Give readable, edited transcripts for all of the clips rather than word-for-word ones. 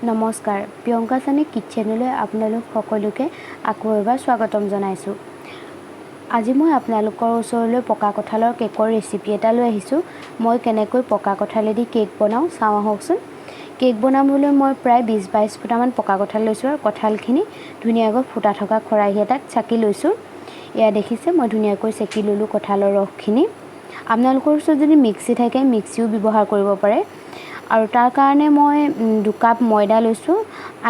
নমস্কাৰ, প্ৰিয়ংকা চানী কিটচেনলৈ আপোনালোক সকলোকে আকৌ এবাৰ স্বাগতম জনাইছোঁ। আজি মই আপোনালোকৰ ওচৰলৈ পকা কঁঠালৰ কেকৰ ৰেচিপি এটা লৈ আহিছোঁ। মই কেনেকৈ পকা কঁঠালেদি কেক বনাওঁ চাওঁ আহকচোন। কেক বনাবলৈ মই প্ৰায় 20-22 ফুটামান পকা কঁঠাল লৈছোঁ আৰু কঁঠালখিনি ধুনীয়াকৈ ফুটা থকা খৰাহী এটাত চাকি লৈছোঁ। এয়া দেখিছে, মই ধুনীয়াকৈ চেকি ল'লোঁ কঁঠালৰ ৰসখিনি। আপোনালোকৰ ওচৰত যদি মিক্সি থাকে, মিক্সিও ব্যৱহাৰ কৰিব পাৰে। আৰু তাৰ কাৰণে মই 2 কাপ ময়দা লৈছোঁ,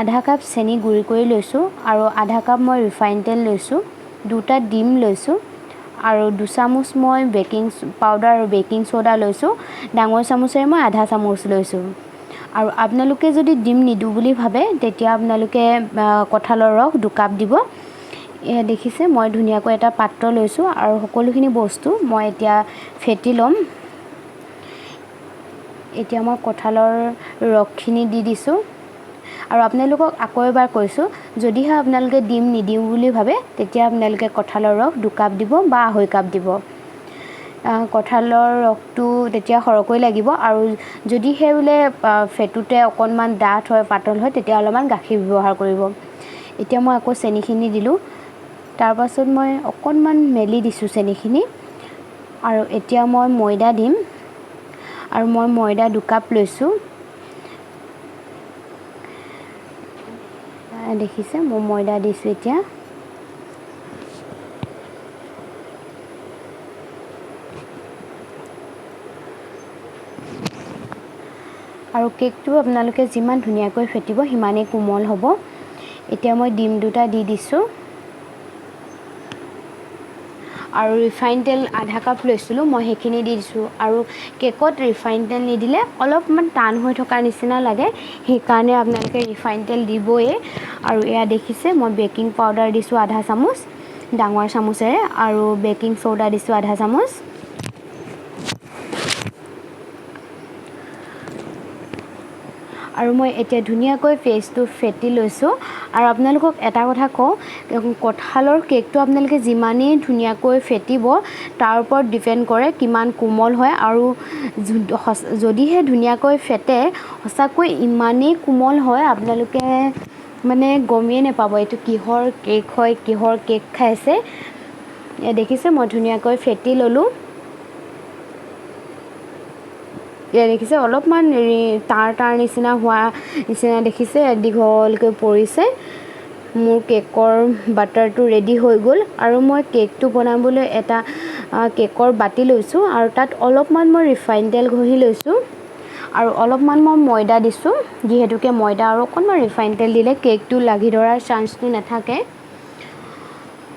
আধা কাপ চেনি গুড়ি কৰি লৈছোঁ আৰু আধা কাপ মই ৰিফাইন তেল লৈছোঁ, দুটা ডিম লৈছোঁ আৰু 2 চামুচ মই বেকিং পাউডাৰ আৰু বেকিং চ'ডা লৈছোঁ। ডাঙৰ চামুচেৰে মই আধা চামুচ লৈছোঁ। আৰু আপোনালোকে যদি ডিম নিদিওঁ বুলি ভাবে, তেতিয়া আপোনালোকে কঁঠালৰ ৰস 2 কাপ দিব। এয়া দেখিছে, মই ধুনীয়াকৈ এটা পাত্ৰ লৈছোঁ আৰু সকলোখিনি বস্তু মই এতিয়া ফেটি ল'ম। এতিয়া মই কঁঠালৰ ৰসখিনি দি দিছোঁ। আৰু আপোনালোকক আকৌ এবাৰ কৈছোঁ, যদিহে আপোনালোকে ডিম নিদিওঁ বুলি ভাবে, তেতিয়া আপোনালোকে কঁঠালৰ ৰস 2 কাপ দিব বা আঢ়ৈ কাপ দিব। কঁঠালৰ ৰসটো তেতিয়া সৰহকৈ লাগিব। আৰু যদিহে বোলে ফেটোতে অকণমান ডাঠ হয়, পাতল হয়, তেতিয়া অলপমান গাখীৰ ব্যৱহাৰ কৰিব। এতিয়া মই আকৌ চেনিখিনি দিলোঁ। তাৰপাছত মই অকণমান মেলি দিছোঁ চেনিখিনি। আৰু এতিয়া মই ময়দা দিম আৰু মই ময়দা 2 কাপ লৈছোঁ। দেখিছে, মই ময়দা দিছোঁ এতিয়া। আৰু কেকটো আপোনালোকে যিমান ধুনীয়াকৈ ফেটিব, সিমানেই কোমল হ'ব। এতিয়া মই ডিম দুটা দি দিছোঁ আৰু ৰিফাইন তেল আধা কাপ লৈছিলোঁ মই, সেইখিনি দি দিছোঁ। আৰু কেকত ৰিফাইন তেল নিদিলে অলপমান টান হৈ থকাৰ নিচিনা লাগে, সেইকাৰণে আপোনালোকে ৰিফাইন তেল দিবই। আৰু এয়া দেখিছে, মই বেকিং পাউডাৰ দিছোঁ আধা চামুচ ডাঙৰ চামুচেৰে আৰু বেকিং চ'ডা দিছোঁ আধা চামুচ। আৰু মই এতিয়া ধুনীয়াকৈ পেষ্টটো ফেটি লৈছোঁ। আৰু আপোনালোকক এটা কথা কওঁ, কঁঠালৰ কেকটো আপোনালোকে যিমানেই ধুনীয়াকৈ ফেটিব, তাৰ ওপৰত ডিপেণ্ড কৰে কিমান কোমল হয়। আৰু যদিহে ধুনীয়াকৈ ফেটে, সঁচাকৈ ইমানেই কোমল হয়, আপোনালোকে মানে গমেই নাপাব এইটো কিহৰ কেক হয়, কিহৰ কেক খাইছে। দেখিছে, মই ধুনীয়াকৈ ফেটি ল'লোঁ। এয়া দেখিছে, অলপমান হেৰি তাঁৰ তাঁৰ নিচিনা হোৱা নিচিনা দেখিছে, দীঘলকৈ পৰিছে। মোৰ কেকৰ বাটাৰটো ৰেডি হৈ গ'ল। আৰু মই কেকটো বনাবলৈ এটা কেকৰ বাতি লৈছোঁ আৰু তাত অলপমান মই ৰিফাইন তেল ঘঁহি লৈছোঁ আৰু অলপমান মই ময়দা দিছোঁ। যিহেতুকে ময়দা আৰু অকণমান ৰিফাইন তেল দিলে কেকটো লাগি ধৰাৰ চান্সটো নাথাকে।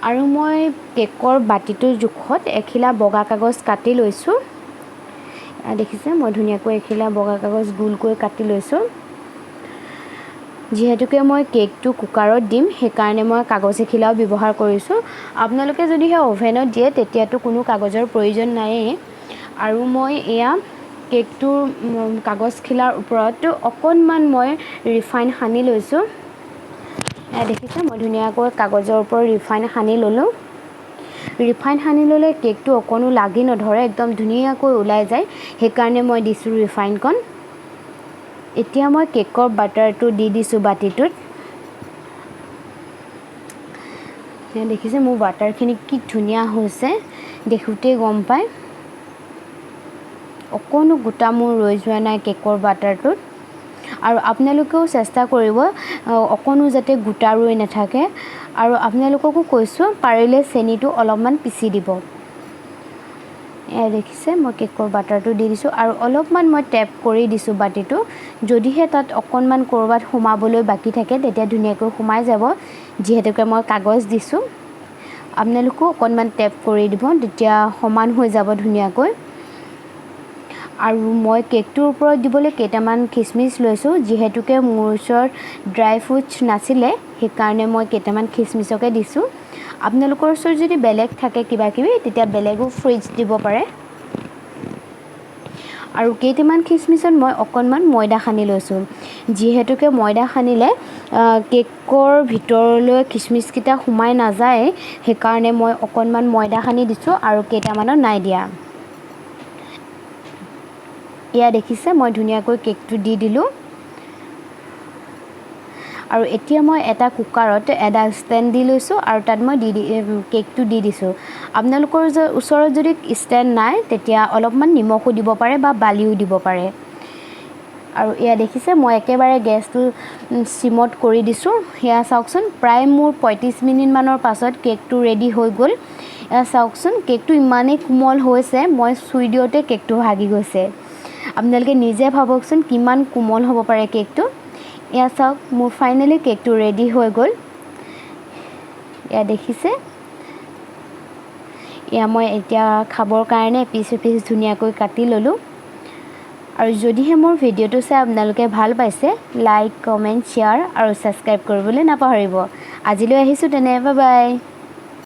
আৰু মই কেকৰ বাতিটোৰ জোখত এখিলা বগা কাগজ কাটি লৈছোঁ। দেখিছে, মই ধুনীয়াকৈ এখিলা বগা কাগজ গোলকৈ কাটি লৈছোঁ। যিহেতুকে মই কেকটো কুকাৰত দিম, সেইকাৰণে মই কাগজ এখিলাও ব্যৱহাৰ কৰিছোঁ। আপোনালোকে যদিহে অ'ভেনত দিয়ে, তেতিয়াতো কোনো কাগজৰ প্ৰয়োজন নায়েই। আৰু মই এয়া কেকটোৰ কাগজখিলাৰ ওপৰত অকণমান মই ৰিফাইন সানি লৈছোঁ। দেখিছে, মই ধুনীয়াকৈ কাগজৰ ওপৰত ৰিফাইন সানি ল'লোঁ। ৰিফাইন সানি ল'লে কেকটো অকণো লাগি নধৰে, একদম ধুনীয়াকৈ ওলাই যায়। সেইকাৰণে মই দিছোঁ ৰিফাইনকণ। এতিয়া মই কেকৰ বাটাৰটো দি দিছোঁ বাতিটোত। দেখিছে, মোৰ বাটাৰখিনি কি ধুনীয়া হৈছে, দেখোঁতেই গম পায়। অকণো গোটা মোৰ ৰৈ যোৱা নাই কেকৰ বাটাৰটোত। আৰু আপোনালোকেও চেষ্টা কৰিব অকণো যাতে গোটা ৰৈ নাথাকে। আৰু আপোনালোককো কৈছোঁ, পাৰিলে চেনিটো অলপমান পিচি দিব। এয়া দেখিছে, মই কেকৰ বাটাৰটো দি দিছোঁ আৰু অলপমান মই টেপ কৰি দিছোঁ বাতিটো। যদিহে তাত অকণমান ক'ৰবাত সোমাবলৈ বাকী থাকে, তেতিয়া ধুনীয়াকৈ সোমাই যাব, যিহেতুকে মই কাগজ দিছোঁ। আপোনালোকেও অকণমান টেপ কৰি দিব, তেতিয়া সমান হৈ যাব ধুনীয়াকৈ। আৰু মই কেকটোৰ ওপৰত দিবলৈ কেইটামান খিচমিচ লৈছোঁ। যিহেতুকে মোৰ ওচৰত ড্ৰাই ফ্ৰুটছ নাছিলে, সেইকাৰণে মই কেইটামান খিচমিচকে দিছোঁ। আপোনালোকৰ ওচৰত যদি বেলেগ থাকে কিবা কিবি, তেতিয়া বেলেগো ফ্ৰুটছ দিব পাৰে। আৰু কেইটামান খিচমিচত মই অকণমান ময়দা সানি লৈছোঁ। যিহেতুকে ময়দা সানিলে কেকৰ ভিতৰলৈ খিচমিচকেইটা সোমাই নাযায়, সেইকাৰণে মই অকণমান ময়দা সানি দিছোঁ আৰু কেইটামানত নাই দিয়া। এয়া দেখিছে, মই ধুনীয়াকৈ কেকটো দি দিলোঁ। আৰু এতিয়া মই এটা কুকাৰত এডাল ষ্টেণ্ড দি লৈছোঁ আৰু তাত মই দি কেকটো দি দিছোঁ। আপোনালোকৰ ওচৰত যদি ষ্টেণ্ড নাই, তেতিয়া অলপমান নিমখো দিব পাৰে বা বালিও দিব পাৰে। আৰু এয়া দেখিছে, মই একেবাৰে গেছটো চিমত কৰি দিছোঁ। সেয়া চাওকচোন, প্ৰায় মোৰ 35 মিনিটমানৰ পাছত কেকটো ৰেডি হৈ গ'ল। এয়া চাওকচোন, কেকটো ইমানেই কোমল হৈছে, মই চুই দিওঁতে কেকটো ভাগি গৈছে। আপোনালোকে নিজে ভাবকচোন, কিমান কোমল হ'ব পাৰে কেকটো। এয়া চাওক, মোৰ ফাইনেলি কেকটো ৰেডি হৈ গ'ল। এয়া দেখিছে, এয়া মই এতিয়া খাবৰ কাৰণে এপিচ এপিচ ধুনীয়াকৈ কাটি ল'লোঁ। আৰু যদিহে মোৰ ভিডিঅ'টো চাই আপোনালোকে ভাল পাইছে, লাইক, কমেণ্ট, শ্বেয়াৰ আৰু ছাবস্ক্ৰাইব কৰিবলৈ নাপাহৰিব। আজিলৈ আহিছোঁ তেনে, বাই বাই।